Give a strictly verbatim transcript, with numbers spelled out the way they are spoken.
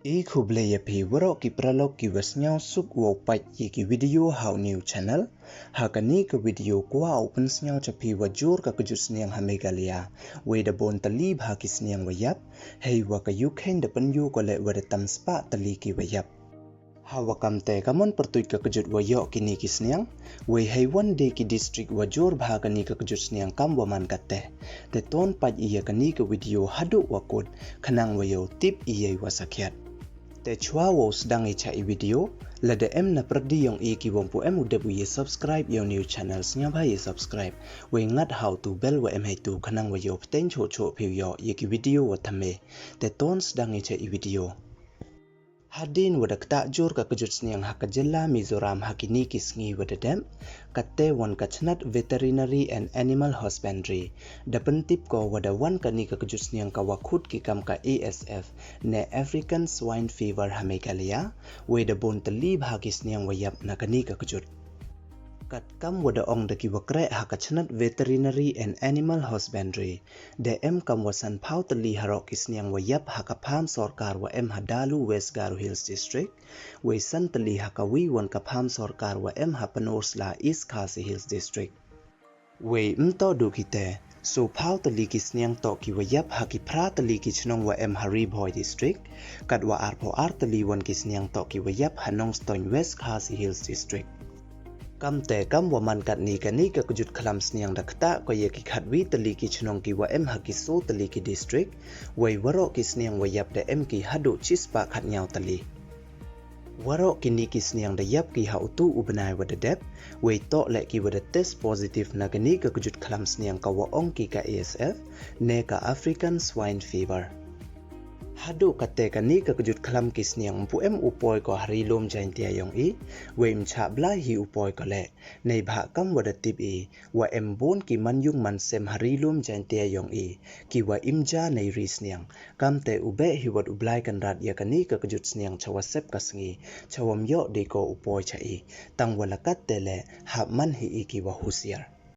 I khublei ya phi waroh ki paralok ki wa sniawsuk wow pait ya ki video ha u new channel. Ha kani ka video kwah u pynsniaw cha phi wa jur ka kjut sniang ha Meghalaya. Wei da bun tylli bha ki sniang wa yap. Hei wa ka Ukraine da pynyoo ko leh wa da tam spah tylli ki wa yap. Ha wa kam te ka mon pyrtuit ka kjut wa yoh kini ki sniang. Wei hei wan de ki district wa jur bha kani ka kjut sniang kam wa man ka te. Te ton pait ya kani ka video haduh wa kut, khnang wa yoh tip ya i wa sakhiat. Te chwa wow sdang i cha i video, lada em na pyrdi yong i ki wa ym pu em u dep u ya subscribe ya u new channel, sniawbha ya subscribe. Wei ngat ha u tu bell wa em hei tu, khnang wa yoh pteng choh choh phi u yoh ya ki video wa thymme. Te ton sdang i cha i video. Hadien wa da ktah jur ka kjut sniang ha ka jylla Mizoram ha kini ki sngi wa da dep, ka te wan ka chnat Veterinary and Animal Husbandry da pyntip ko wa da wan kani ka kjut sniang ka wa khut ki kam ka A S F, ne African Swine Fever ha Meghalaya. Wei da bun tylli bha ki sniang wa yap na kani ka kjut. Kat kam wa da ong da ki wa kreh ha ka chnat Veterinary and Animal Husbandry, da em kam wa san phaw tylli haroh ki sniang wa yap ha ka farm sorkar wa em ha Dalu, West Garo Hills District. Wei san tylli ha ka wi wan ka farm sorkar wa em ha Pynursla, East Khasi Hills District. Wei ym toh du ki te, so phaw tylli ki sniang toh ki wa yap ha ki phra tylli ki chnong wa em ha Ri Bhoi District, kat wa ar phaw ar tylli wan ki sniang toh ki wa yap ha Nongstoiñ, West Khasi Hills District. Kam te kam wa man katni, kani ka kjut khlam sniang da ktah ko ya ki khatwi tylli ki chnong ki wa em ha ki so tylli ki district. Wei waroh ki sniang wa yap da em ki haduh chispah khatñiaw tylli. Waroh kini ki sniang da yap ki ha u tu u bnai wa da dep. Wei toh leh ki wa da test positive na kani ka kjut khlam sniang ka wa ong ki ka A S F, ne ka African Swine Fever. Haduh ka te kani ka kjut khlam ki sniang ym pu em u poi ko ha ri lum Jaintia yong i. Wei ym chah blai hi u poi ko leh, neibhah kam wa da tip i wa em bun ki man yung man sem ha ri lum Jaintia yong i ki wa im ja nei ri sniang. Kam te u beh hi wat u Blai Kynrad ya kani ka kjut sniang cha wa sep ka sngi, cha wa ym yoh de ko u poi cha i. Tang wa la kat te leh, hap man hi i ki wa husiar.